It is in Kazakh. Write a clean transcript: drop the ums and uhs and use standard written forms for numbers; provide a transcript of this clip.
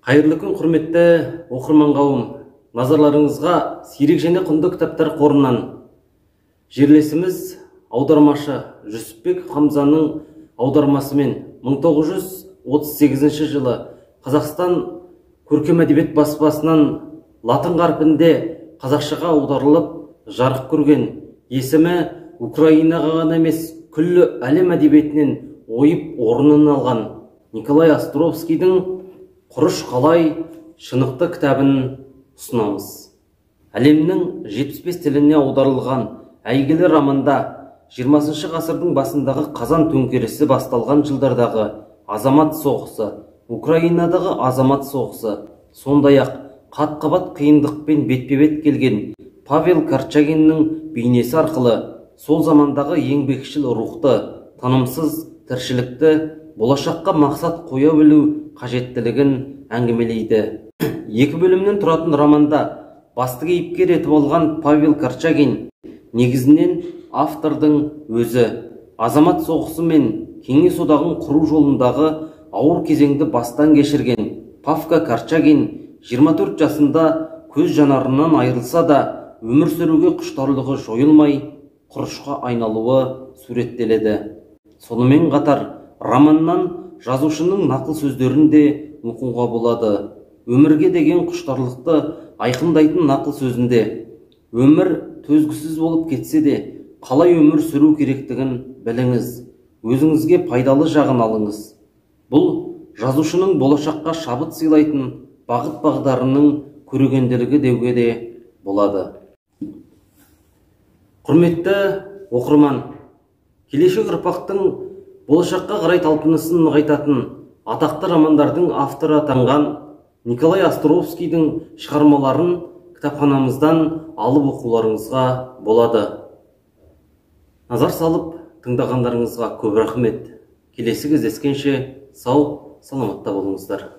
Қайырлы күн, құрметті оқырман қауым. Назарларыңызға сирек және құнды кітаптар қорынан жерлесіміз аудармашы Жүсіпбек Хамзаның аудармасымен 1938 жылы Қазақстан көркем әдебиет баспасынан латын қарпінде қазақшаға аударылып жарық көрген, есімі Украинаға ғана емес, күллі әлем әдебиетінен ойып орнын алған Николай Островскийдің «Құрыш қалай шынықты» кітабын ұсынамыз. Әлемнің 75 тіліне аударылған әйгілі романда 20 ғасырдың басындағы қазан төңкерісі басталған жылдардағы азамат соғысы, Украинадағы азамат соғысы, сондай-ақ қат-қабат қиындықпен бетпе-бет келген Павел Корчагиннің бейнесі арқылы сол замандағы еңбекшіл рухты, тынымсыз тіршілікті, болашаққа мақсат қоя білу қажеттілігін әңгімелейді. Екі бөлімнен тұратын романда басты кейіпкер етіп алған Павел Корчагин негізінен автордың өзі. Азамат соғысы мен Кеңес одағын құру жолындағы ауыр кезеңді бастан кешірген Павка Корчагин 24 жасында көз жанарынан айырылса да, өмір сүруге құштарлығы жойылмай, құрышқа айналуы суреттеледі. Сонымен қатар романнан жазушының нақыл сөздерін де оқуға болады. Өмірге деген құштарлықты айқындайтын нақыл сөзінде: «Өмір төзгісіз болып кетсе де, қалай өмір сүру керектігін біліңіз, өзіңізге пайдалы жағын алыңыз». Бұл жазушының болашаққа шабыт сыйлайтын бағыт бағдарының көрегенділігі деуге де болады. Құрметті оқырман, келешек ұрпақтың болашаққа қарай талпынысын нығайтатын атақты романдардың авторы атанған Николай Островскийдің шығармаларын кітапханамыздан алып оқуларыңызға болады. Назар салып тыңдағандарыңызға көп рахмет. Келесі кездескенше сау саламатта болыңыздар.